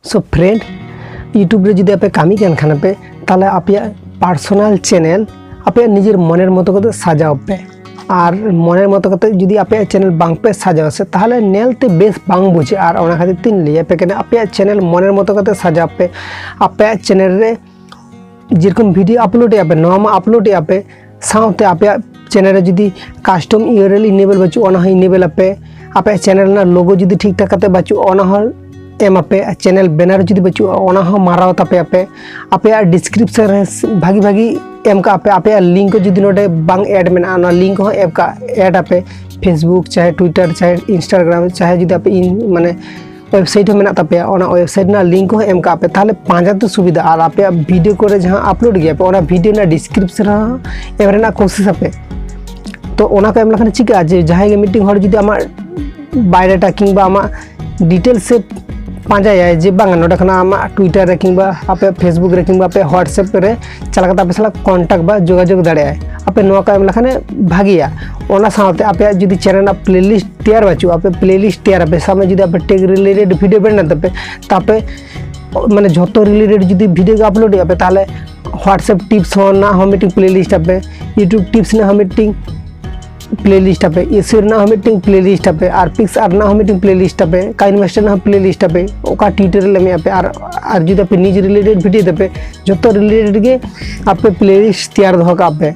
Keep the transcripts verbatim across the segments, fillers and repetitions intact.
So friend, YouTube ᱨᱮ ᱡᱩᱫᱤ ᱟᱯᱮ ᱠᱟᱹᱢᱤ ᱠᱟᱱ ᱠᱷᱟᱱ ᱯᱮ, ᱛᱟᱦᱚᱞᱮ ᱟᱯᱮᱭᱟᱜ personal channel ᱟᱯᱮᱭᱟᱜ ᱱᱤᱡᱮᱨ ᱢᱚᱱᱮᱨ ᱢᱚᱛᱚ ᱠᱟᱛᱮ ᱥᱟᱡᱟᱣ ᱯᱮ᱾ ᱟᱨ ᱢᱚᱱᱮᱨ ᱢᱚᱛᱚ ᱠᱟᱛᱮ ᱡᱩᱫᱤ ᱟᱯᱮᱭᱟᱜ channel ᱵᱟᱝ ᱯᱮ ᱥᱟᱡᱟᱣᱟ ᱥᱮ, ᱛᱟᱦᱚᱞᱮ ᱧᱮᱞ ᱛᱮ ᱵᱮᱥ ᱵᱟᱝ ᱵᱩᱡᱷᱟᱹᱜᱼᱟ᱾ ᱟᱨ ᱚᱱᱟ ᱠᱷᱟᱹᱛᱤᱨ ᱛᱤᱧ ᱞᱟᱹᱭ ᱟᱯᱮ ᱠᱟᱱᱟ, ᱟᱯᱮᱭᱟᱜ channel ᱢᱚᱱᱮᱨ ᱢᱚᱛᱚ ᱠᱟᱛᱮ ᱥᱟᱡᱟᱣ ᱯᱮ᱾ ᱟᱯᱮᱭᱟᱜ channel ᱨᱮ ᱡᱮᱨᱚᱠᱚᱢ video upload ᱮᱫ ᱟᱯᱮ, ᱱᱚᱣᱟ ᱢᱟ upload ᱮᱫ ᱟᱯᱮ, ᱥᱟᱶᱛᱮ ᱟᱯᱮᱭᱟᱜ channel ᱨᱮ ᱡᱩᱫᱤ custom U R L enable ᱵᱟᱹᱪᱩᱜ, ᱚᱱᱟ ᱦᱚᱸ enable ᱟᱯᱮ᱾ ᱟᱯᱮᱭᱟᱜ channel ᱨᱮᱱᱟᱜ logo ᱡᱩᱫᱤ ᱴᱷᱤᱠ ᱴᱷᱟᱠ ᱠᱟᱛᱮ ᱵᱟᱹᱪᱩᱜ, ᱚᱱᱟ ᱦᱚᱸ ᱮᱢ ᱟᱯᱮ᱾ Channel banner ᱡᱩᱫᱤ ᱵᱟᱹᱪᱩᱜᱼᱟ, ᱚᱱᱟ ᱦᱚᱸ ᱢᱟᱨᱟᱣ ᱛᱟᱯᱮ ᱟᱯᱮ᱾ ᱟᱯᱮᱭᱟᱜ description ᱨᱮ ᱵᱷᱟᱜᱤ ᱵᱷᱟᱜᱤ ᱮᱢ ᱠᱟᱜ ᱟᱯᱮ᱾ ᱟᱯᱮᱭᱟᱜ link ᱠᱚ ᱡᱩᱫᱤ ᱱᱚᱰᱮ ᱵᱟᱝ add ᱢᱮᱱᱟᱜᱼᱟ, ᱚᱱᱟ link ᱦᱚᱸ ᱮᱢ ᱠᱟᱜ, add ᱟᱯᱮ᱾ Facebook ᱪᱟᱦᱮ Twitter ᱪᱟᱦᱮ Instagram ᱪᱟᱦᱮ ᱡᱩᱫᱤ ᱟᱯᱮ ᱤᱧ ᱢᱟᱱᱮ website ᱦᱚᱸ ᱢᱮᱱᱟᱜ ᱛᱟᱯᱮᱭᱟ, ᱚᱱᱟ website ᱨᱮᱱᱟᱜ link ᱦᱚᱸ ᱮᱢ ᱠᱟᱜ ᱯᱮ, ᱛᱟᱦᱚᱞᱮ ᱯᱟᱸᱡᱟ ᱛᱮ ᱥᱩᱵᱤᱫᱷᱟ᱾ ᱟᱨ ᱟᱯᱮᱭᱟᱜ video ᱠᱚᱨᱮ ᱡᱟᱦᱟᱸ upload ᱜᱮᱭᱟ ᱯᱮ, ᱚᱱᱟ video ᱨᱮᱱᱟᱜ description ᱨᱮᱦᱚᱸ ᱮᱢ ᱨᱮᱱᱟᱜ ᱠᱳᱥᱤᱥ ᱟᱯᱮ᱾ ᱛᱚ ᱚᱱᱟ ᱠᱚ ᱮᱢ ᱞᱮᱠᱷᱟᱱ ᱪᱤᱠᱟᱹᱜᱼᱟ ᱡᱮ ᱡᱟᱦᱟᱸᱭ ᱜᱮ ᱢᱤᱫᱴᱮᱱ ᱦᱚᱲ ᱡᱩᱫᱤ ᱟᱢᱟᱜ biodata ᱠᱤᱝᱵᱟ ᱟᱢᱟᱜ details ᱮ ᱯᱟᱸᱡᱟᱭᱟ ᱡᱮ ᱵᱟᱝᱟ ᱱᱚᱰᱮ ᱠᱷᱚᱱᱟᱜ ᱟᱢᱟᱜ Twitter ᱨᱮ ᱠᱤᱝᱵᱟ ᱟᱯᱮ Facebook ᱨᱮ ᱠᱤᱝᱵᱟ ᱟᱯᱮ WhatsApp ᱨᱮ ᱪᱟᱞᱟᱣ ᱠᱟᱛᱮ ᱟᱯᱮ ᱥᱟᱞᱟᱜ contact ᱵᱟ ᱡᱳᱜᱟᱡᱳᱜᱽ ᱫᱟᱲᱮᱭᱟᱜᱼᱟᱭ, ᱟᱯᱮ ᱱᱚᱣᱟ ᱠᱚ ᱮᱢ ᱞᱮᱠᱷᱟᱱ ᱵᱷᱟᱜᱮᱭᱟ᱾ ᱚᱱᱟ ᱥᱟᱶᱛᱮ ᱟᱯᱮᱭᱟᱜ ᱡᱩᱫᱤ channel ᱨᱮᱱᱟᱜ playlist ᱛᱮᱭᱟᱨ ᱵᱟᱹᱪᱩᱜᱼᱟ, ᱟᱯᱮ playlist ᱛᱮᱭᱟᱨ ᱟᱯᱮ, ᱥᱟᱵ ᱢᱮ ᱡᱩᱫᱤ ᱟᱯᱮ tech related video ᱵᱮᱱᱟᱣ ᱛᱟᱯᱮ, ᱛᱟᱯᱮ ᱢᱟᱱᱮ ᱡᱷᱚᱛᱚ related ᱡᱩᱫᱤ video ᱜᱮ upload ᱮᱫ ᱟᱯᱮ, ᱛᱟᱦᱚᱞᱮ WhatsApp tips ᱦᱚᱸ ᱨᱮᱱᱟᱜ ᱦᱚᱸ ᱢᱤᱫᱴᱮᱱ playlist ᱟᱯᱮ, YouTube tips ᱨᱮᱱᱟᱜ ᱦᱚᱸ ᱢᱤᱫᱴᱮᱱ playlist ᱟᱯᱮ, ᱮᱥᱤᱭᱳ ᱨᱮᱱᱟᱜ ᱦᱚᱸ ᱢᱤᱫᱴᱮᱱ playlist ᱟᱯᱮ, ᱟᱨ ᱯᱤᱠᱥ ᱟᱨᱴ ᱨᱮᱱᱟᱜ ᱦᱚᱸ ᱢᱤᱫᱴᱮᱱ playlist ᱟᱯᱮ, KineMaster ᱨᱮᱱᱟᱜ ᱦᱚᱸ playlist ᱟᱯᱮ, ᱚᱠᱟ tutorial ᱮᱢ ᱟᱯᱮ, ᱟᱨ ᱟᱨ ᱡᱩᱫᱤ ᱟᱯᱮ niche related video ᱛᱟᱯᱮ, ᱡᱚᱛᱚ related ᱜᱮ ᱟᱯᱮ playlist ᱛᱮᱭᱟᱨ ᱫᱚᱦᱚ ᱠᱟᱜ ᱯᱮ᱾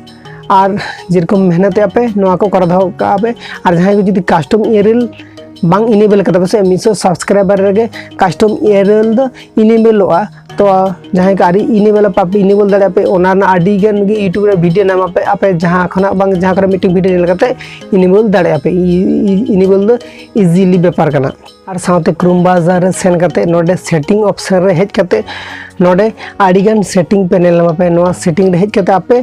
ᱟᱨ ᱡᱮᱨᱚᱠᱚᱢ ᱢᱮᱦᱱᱚᱛ ᱮᱫ ᱟᱯᱮ, ᱱᱚᱣᱟ ᱠᱚ ᱠᱚᱨᱟᱣ ᱫᱚᱦᱚ ᱠᱟᱜ ᱯᱮ᱾ ᱟᱨ ᱡᱟᱦᱟᱸᱭ ᱠᱚ ᱡᱩᱫᱤ custom U R L ᱵᱟᱝ enable ᱠᱟᱫᱟ ᱯᱮ ᱥᱮ, ᱢᱤᱫᱥᱚ subscriber ᱨᱮᱜᱮ custom U R L ᱫᱚ enableᱚᱜᱼᱟ᱾ ᱛᱚ ᱡᱟᱦᱟᱸᱭ ᱠᱚ ᱟᱹᱣᱨᱤ enable ᱟᱯᱮ, enable ᱫᱟᱲᱮᱭᱟᱜ ᱯᱮ, ᱚᱱᱟ ᱨᱮᱱᱟᱜ ᱟᱹᱰᱤ ᱜᱟᱱ ᱜᱮ YouTube ᱨᱮ video ᱧᱟᱢ ᱟᱯᱮ, ᱟᱯᱮ ᱡᱟᱦᱟᱸ ᱠᱷᱚᱱᱟᱜ ᱵᱟᱝ ᱡᱟᱦᱟᱸ ᱠᱚᱨᱮ ᱢᱤᱫᱴᱮᱱ video ᱧᱮᱞ ᱠᱟᱛᱮ enable ᱫᱟᱲᱮᱭᱟᱜ ᱯᱮ᱾ ᱤ-, ᱤ-, enable ᱫᱚ easily ᱵᱮᱯᱟᱨ ᱠᱟᱱᱟ᱾ ᱟᱨ ᱥᱟᱶᱛᱮ Chrome browser ᱨᱮ ᱥᱮᱱ ᱠᱟᱛᱮ ᱱᱚᱰᱮ setting option ᱨᱮ ᱦᱮᱡ ᱠᱟᱛᱮ ᱱᱚᱰᱮ ᱟᱹᱰᱤ ᱜᱟᱱ setting ᱯᱮ ᱧᱮᱞ ᱧᱟᱢ ᱟᱯᱮ᱾ ᱱᱚᱣᱟ setting ᱨᱮ ᱦᱮᱡ ᱠᱟᱛᱮ ᱟᱯᱮ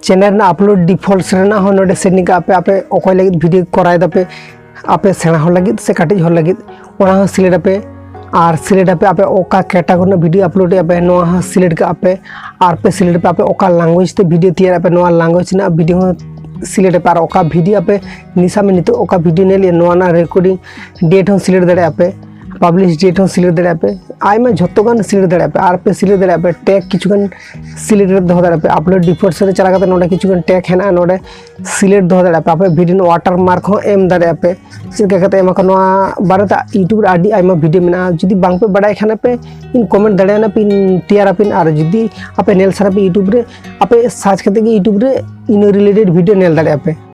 channel ᱨᱮᱱᱟᱜ upload defaults ᱨᱮᱱᱟᱜ ᱦᱚᱸ ᱱᱚᱰᱮ setting ᱠᱟᱜ ᱯᱮ, ᱟᱯᱮ ᱚᱠᱚᱭ ᱞᱟᱹᱜᱤᱫ video ᱠᱚᱨᱟᱣ ᱫᱟᱯᱮ, ᱟᱯᱮ ᱥᱮᱬᱟ ᱦᱚᱲ ᱞᱟᱹᱜᱤᱫ ᱥᱮ ᱠᱟᱹᱴᱤᱡ ᱦᱚᱲ ᱞᱟᱹᱜᱤᱫ, ᱚᱱᱟ ᱦᱚᱸ select ᱟᱯᱮ᱾ ᱟᱨ select ᱟᱯᱮ ᱟᱯᱮ ᱚᱠᱟ category ᱨᱮᱱᱟᱜ video upload ᱮᱫ ᱟᱯᱮ, ᱱᱚᱣᱟ ᱦᱚᱸ select ᱠᱟᱜ ᱯᱮ᱾ ᱟᱨ ᱯᱮ select ᱟᱯᱮ ᱟᱯᱮ ᱚᱠᱟ language ᱛᱮ video ᱛᱮᱭᱟᱨ ᱟᱯᱮ, ᱱᱚᱣᱟ language ᱨᱮᱱᱟᱜ video ᱦᱚᱸ select ᱟᱯᱮ᱾ ᱟᱨ ᱚᱠᱟ video ᱟᱯᱮ ᱱᱤᱥᱟ ᱢᱮ ᱱᱤᱛᱚᱜ ᱚᱠᱟ video ᱧᱮᱞ ᱮᱫ, ᱱᱚᱣᱟ ᱨᱮᱱᱟᱜ recording date ᱦᱚᱸ select ᱫᱟᱲᱮᱭᱟᱜ ᱟᱯᱮ᱾ publish date ᱦᱚᱸ select ᱫᱟᱲᱮᱭᱟᱜᱼᱟ ᱯᱮ᱾ ᱟᱭᱢᱟ ᱡᱷᱚᱛᱚ ᱜᱟᱱ select ᱫᱟᱲᱮᱭᱟᱜᱼᱟ ᱯᱮ᱾ ᱟᱨ ᱯᱮ select ᱫᱟᱲᱮᱭᱟᱜᱼᱟ ᱯᱮ, tag ᱠᱤᱪᱷᱩ ᱜᱟᱱ select ᱨᱮ ᱫᱚᱦᱚ ᱫᱟᱲᱮᱭᱟᱜᱼᱟ ᱯᱮ᱾ Upload defaults ᱨᱮ ᱪᱟᱞᱟᱣ ᱠᱟᱛᱮ ᱱᱚᱰᱮ ᱠᱤᱪᱷᱩ ᱜᱟᱱ tag ᱦᱮᱱᱟᱜᱼᱟ, ᱱᱚᱰᱮ select ᱫᱚᱦᱚ ᱫᱟᱲᱮᱭᱟᱜᱼᱟ ᱯᱮ᱾ ᱟᱯᱮ video ᱨᱮᱱᱟᱜ watermark ᱦᱚᱸ ᱮᱢ ᱫᱟᱲᱮᱭᱟᱜᱼᱟ ᱯᱮ᱾ ᱪᱮᱫ ᱞᱮᱠᱟ ᱠᱟᱛᱮ ᱮᱢᱟ ᱠᱚ, ᱱᱚᱣᱟ ᱵᱟᱨᱮᱛᱮ YouTube ᱨᱮ ᱟᱹᱰᱤ ᱟᱭᱢᱟ video ᱢᱮᱱᱟᱜᱼᱟ᱾ ᱡᱩᱫᱤ ᱵᱟᱝ ᱯᱮ ᱵᱟᱲᱟᱭ ᱠᱷᱟᱱ ᱯᱮ, ᱤᱧ comment ᱫᱟᱲᱮᱭᱟᱜᱼᱟ ᱯᱮ, ᱤᱧ ᱛᱮᱭᱟᱨ ᱟᱯᱮ᱾ ᱟᱨ ᱡᱩᱫᱤ ᱟᱯᱮ ᱧᱮᱞ ᱥᱟᱱᱟ ᱯᱮ YouTube ᱨᱮ, ᱟᱯᱮ search ᱠᱟᱛᱮ ᱜᱮ YouTube ᱨᱮ ᱤᱱᱟᱹ related video ᱧᱮᱞ ᱫᱟᱲᱮᱭᱟᱜᱼᱟ ᱯᱮ᱾